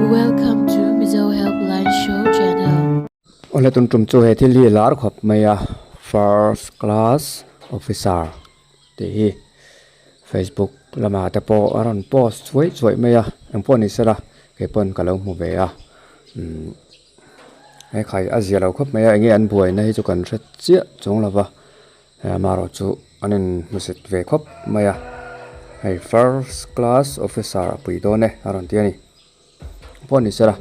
Welcome to Mizo Helpline Show channel. Awle tun tum chu he thil hi lar khawp mai a first class officer tih hi facebook lamah te pawh a rawn post chuai chuai mai a engpawh ni sela kei pawn ka lo hmu ve a umm he khai a zia lo khawp mai a enge an buaina hi chu kan hre chiah chuang lo va. Amaherawh chu an in hmusit ve khawp mai a, hei first class officer a pui dawn e a rawn ti a ni. Pawh ni sela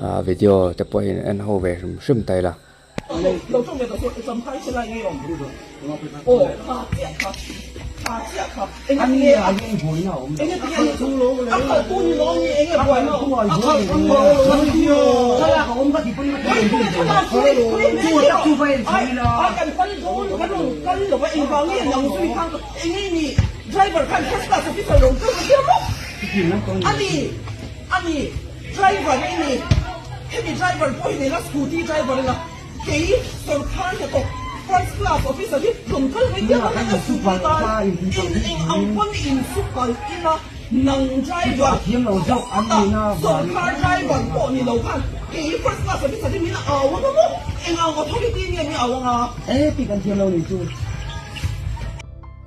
ah video te pawh hi en ho ve hrim hrim ta ila.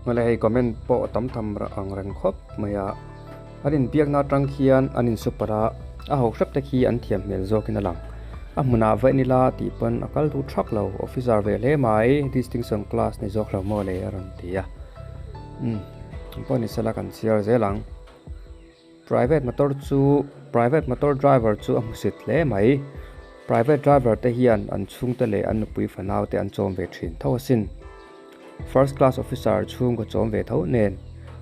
Mawle hei comment pawh tam tham ang reng khawp mai a, an inbiakna atang khian an insuper a, a ho hrep te khi an thiam hmel zawkin a lang. A hmunah va en ila tih pawn a kal duh thak lo, officer ve hle mai, distinction class ni zawk lo maw le a rawn ti a. Umm pawh ni sela kan chhiar zel ang. Private motor chu private motor driver chu a hmusit hle mai. Private driver te hian an chhungte leh an nupui fanau te an chawm ve thin tho asin. First class officer chhungkaw chawm ve tho nen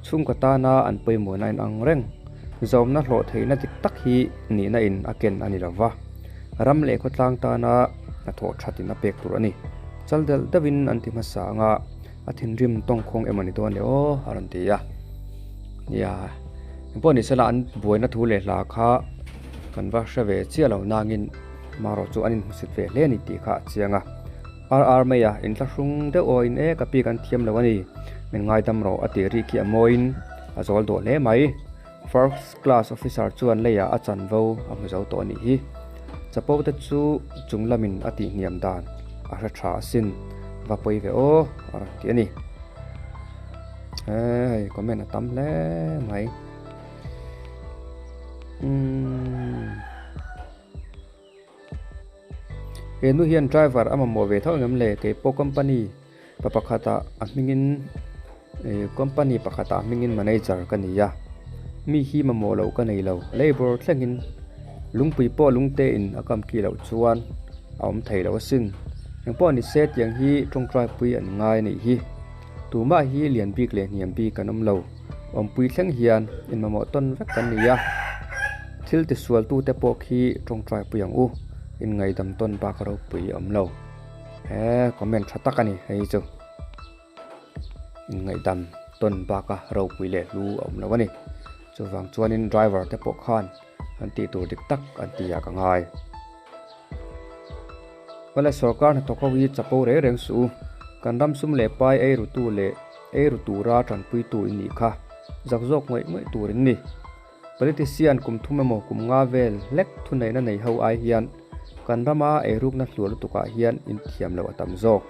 chhungkaw tana an pawimawhna in ang reng. Zawmna hlawh theihna dik tak hi nihna in a ken a ni lova. Ram leh khawtlang tana hnathawh thatin a pek tur a ni. Chal delh deuhin an ti hmasa anga. A thinrim tawngkhawng emaw ni dawn le aw a rawn ti a, nia engpawh ni sela an buaina thu leh hla kha kan va hre ve chiah lo nangin marawh chu an inhmusit ve hle a ni tih kha a chiang a, RR mai a inthlahrung deuh aw in e ka pi kan thiam lo a ni min ngaidam rawh a tih ri khi a mawiin a zawl dawh hle mai, first class officer chuan leiah a chanvo a hmu zo tawh a nih hi. Chapo te chu chung lamin a tihhniam dan a hre tha asin, va pawi ve aw a rawn ti a ni. He hei comment a tam hle mai. Umm. He nu hian driver a mamawh ve tho engem le kei pawh company pa pakhatah a hmingin eh company pakhatah a hmingin manager ka ni a mi hi mamawh loh ka nei lo labour thlengin lungpui pawh lungte in a kam ki loh chuan a awm thei lo asin engpawh ni se tiang hi tawngtai pui an ngai a nih hi tumah hi lian bik leh hniam bik an awm lo. Awmpui thleng hian inmamawh tawn vek kan ni a, thil tisual tute pawh khi tawngtai pui ang u, inngaidam tawn bak ropui a awm lo. He comment tha tak a ni hei chu. Inngaihdam tawn baka ropui leh hlu a awm lo a ni. Chuvang chuanin driver te pawh khan an tih tur dik tak an ti ah ka ngai. Awle sorkar hnathawk ho hi chapo reng reng suh u, kan ram sum leh pai ei rutu leh ei ru tura tanpuitu in nih kha zak zawk ngawih ngawih tur in ni. Politician kum thum emaw kum nga vel hlek thuneihna nei ho ai hian kan rama eirukna hluah lutukah hian inthiam loh a tam zawk.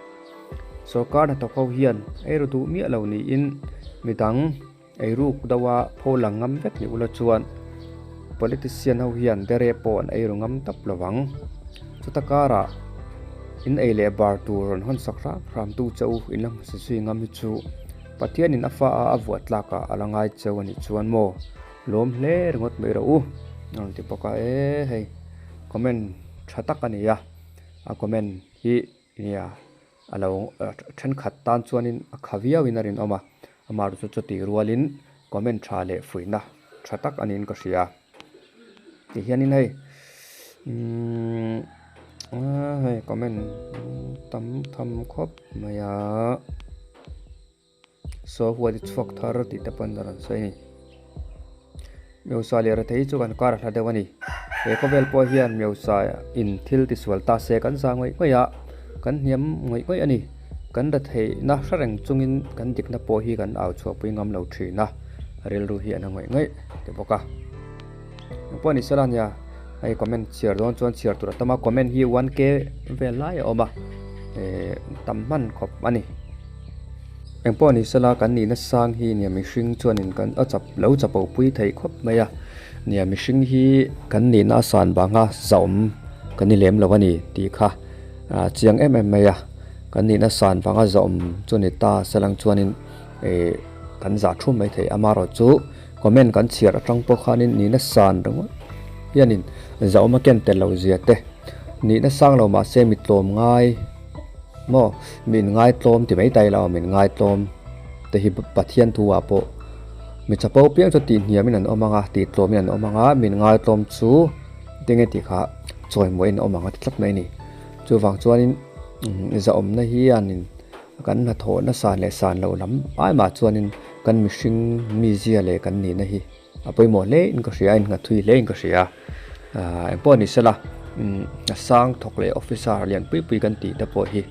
Sorkar hnathawk ho hian ei ru duh miah lo niin midang Eiruk deuha pho lang ngam vek ni ula chuan politician ho hian dere pawh an eiru ngam tap lo vang. Chuta karah in ei leh bar tur rawn hawn sak hram hram tu che u in la hmu si zui ngam hi chu Pathianin a fa a a vuah tlakah a la ngai cheu a nih chuan maw lawm hle ringawt mai rawh u a rawn ti bawk a e hei comment tha tak a ni a, a comment hi nia. A lo thenkhat tan chuanin a kha viauin a rinawm a, amaherawhchu chu chutih rualin comment tha leh fuihna tha tak a niin ka hria. Tihianin hei umm hei comment tam tham khawp mai a. Saw huat i chhuak thar tih te pawn a rawn sawi a ni. Meusa leh rethei chu kan kar a hla deuh a ni. He khawvel pawh hian Meusa in thil tisual ta se kan za ngawih ngawih a, kan hniam ngawih ngawih a ni. Kan retheihna hre reng chungin kan dikna pawh hi kan au chhuahpui ngam lo thin a, rilru hi a na ngawih ngawih ti bawk a. Engpawh ni sela nia, Hei comment chhiar dawn chuan chhiar tur a tam a, comment hi one k vel lai a awm a, eh tam hman khawp a ni. Engpawh ni sela kan nihna sang hi nia mihring chuanin kan a chap lo chapo pui thei khawp mai a, nia mihring hi kan nihna a san vanga zahawm kan ni lem lo a ni tih kha a chiang em em mai a, kan nihna san vanga zahawm chu ni ta selang chuanin eh kan zah thu mai thei amaherawh chu comment kan chhiar atang pawh khanin nihna san ringawt hianin zahawm a ken tel loh zia te nihna sang lo mahse mi tlawm ngai. Maw? Min ngaitlawm ti mai ta ila aw, min ngaitlawm te hi Pathian thu ah pawh mi chapo piang chu tih hniamin an awm ang a, tih tlawmin an awm ang a, min ngaitlawm chu tinge tih kha chawimawiin an awm ang a ti tlat mai a ni. Chuvang chuanin zahawmna hianin kan hnathawh nasa leh san loh lam ai mah chuanin kan mihring mizia leh kan nihna hi A pawimawh hle in ka hria a innghat thui hle in ka hria aaa engpawh ni sela umm a sang thawk leh officer lian pui pui kan tih te pawh hi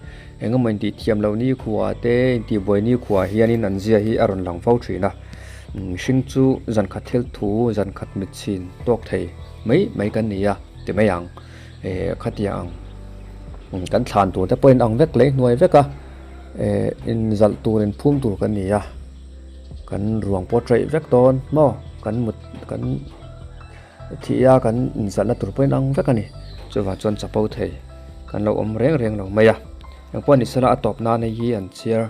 eng emaw intih thiam loh ni khua te intih buai ni khua hianin an zia hi a rawn lang fo thin a mihring chu zan khat thil thu zan khat mit chhin tawk thei mai mai kan ni a ti mai ang eh khatiang ang kan thlan tur te pawh in ang vek leh hnuai vek a eh inzalh tur inphum tur kan ni a. Kan ruang pawh traih vek dawn maw kan mut kan thih a kan inzalhna tur pawhin ang vek a ni chuvang chuan chapo thei kan lo awm reng reng lo mai a engpawh ni sela a tawp nan hei hi an chhiar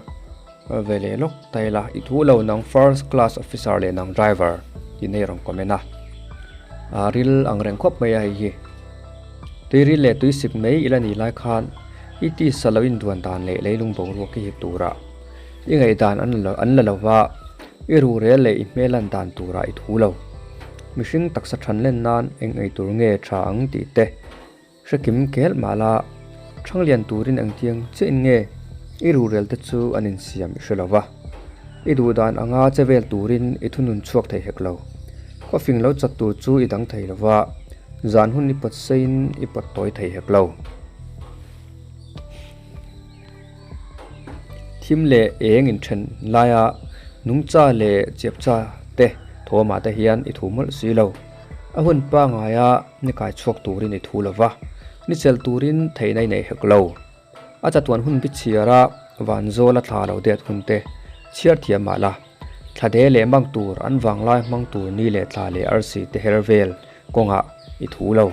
ve leh lawk ta ila i thu lo nang first class officer leh nang driver tih nei rawn comment a a ril ang reng khawp mai a hei hi tuiril leh tuisik mai ila nih lai khan i tisa lo induan dan leh leilung boruak hi hip turah. I ngaihdan an la an la lova, i ruhrel leh i hmel lan dan turah i thu lo. Mihring taksa than len nan eng ei tur nge tha ang tih te hre kim kel mah la, thanglian turin engtiang chiahin nge i ruhrel te chu an insiam i hre lova. I duh dan anga che vel turin i thunun chhuak thei hek lo. Khawfing lo chat tur chu i dang thei lova, zan hun i pawt seiin i pawt tawi thei hek lo. Thim leh eng inthen laia nungcha leh chiapcha te thawmah te hian i thu mawlh si lo. A hun pangaia ni kai chhuak turin i thu lo va, ni chelh turin theihna i nei hek lo. A chatuan hun bi chhiara vanzawla thla lo det hun te chhiar thiam mah la, thla de leh mang tur an vanglai hmang tur ni leh thla leh arsi te her vel kawngah i thu lo.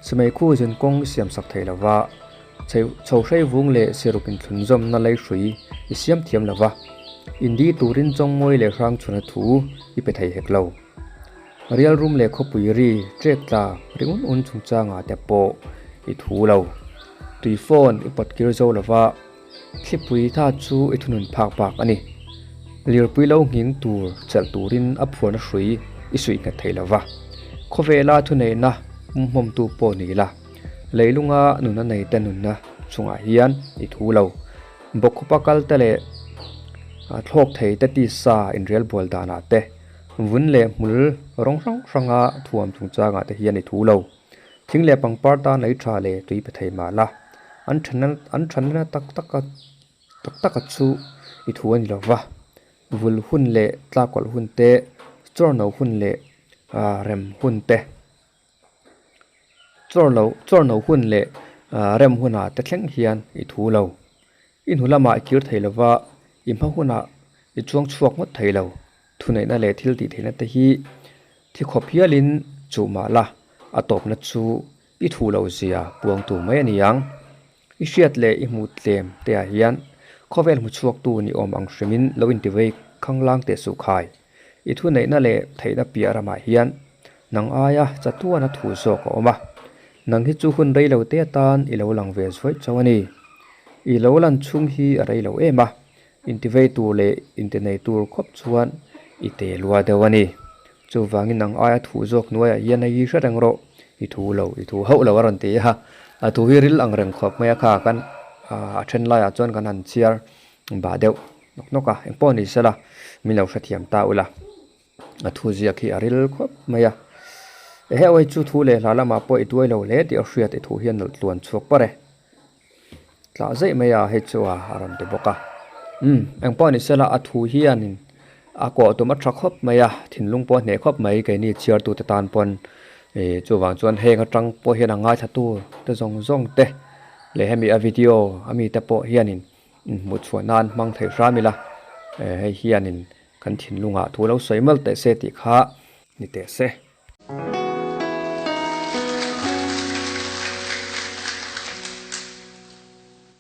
Chimei khu zin kawng i siamsak thei lo va. Chho hrei vung leh siruk inthlunzawmna leihrui i siam thiam lo va, indi turin chawngmawi leh hrangchhuna thu i pe thei hek lo. Rial rum leh khawpui ri ṭek tla ri un un chungchangah te pawh i thu lo. Tui phone i pawt kir zo lo va, thlipui tha chu i thunun phak bak a ni. Lirpui lo nghing tur chelh turin a phuarna hrui i suih nghet thei lo va, khawvela thuneihna pumhmawmtu pawh ni la. Leilunga nuna nei te nunna chungah hian i thu lo. Bawkkhupa kal te leh thlawk thei te tisa inrel bual danah te, vun leh hmul rawng hrang hranga thuam chungchangah te hian i thu lo. Thing leh pangpar tan lei tha leh tui pe thei mah la, an thanna an thanna tak taka tak taka chu i thu a ni lo va. Vul hun leh tlakawlh hun te, chawrno hun leh rem hun te. Chawr lo chawr no hun leh rem hunah te thleng hian i thu lo. I hnu lamah i kir thei lo va, i hma hunah i chuang chhuak ngawt thei lo. Thuneihna leh thil tih theihna te hi thi khawp hialin chuh mah la, a tawpna chu i thu lo zia puangtu mai a ni ang. I hriat leh i hmuh tlem te ah hian khawvel hmu chhuaktu ni awm ang hrimin lo intivei khanglang teh suh khai. I thuneihna leh theihna piah ramah hian nang aia chatuana thu zawk a awm a, nang hi chu hun rei lo te atan i lo lang ve zuaih chauh a ni. I lo lan chhung hi a rei lo em a, intivei tur leh intinei tur khawp chuan i te lua deuh a ni. Chuvangin nang aia thu zawk hnuaiah hian hei hi hre reng rawh, i thu lo, i thu hauh lo a rawn ti a, a thu hi ril ang reng khawp mai a kha kan a then laiah chuan kan han chhiar bah deuh nawk nawk a, engpawh ni sela min lo hrethiam ta ula. A thu ziak hi a ril khawp mai a, ehe awi chu thu leh hla lamah pawh i tuai lo hle tih a hriat i thu hian nawlh tluan chhuak par e. Tlah zeih mai a hei chu a a rawn ti bawk a. Umm engpawh ni sela a thu hianin a kawh tum a tha khawp mai a, thinlung pawh a hneh khawp mai keini chhiartute tan pawn. Ih chuvang chuan heng atang pawh hian a ngaithla tu te zawng zawng te leh hemi a video a mi te pawh hianin inhmuh chhuah nan hmang thei hram ila eh hei hianin kan thinlungah thu lo sawi malh teh se tih kha ni teh se.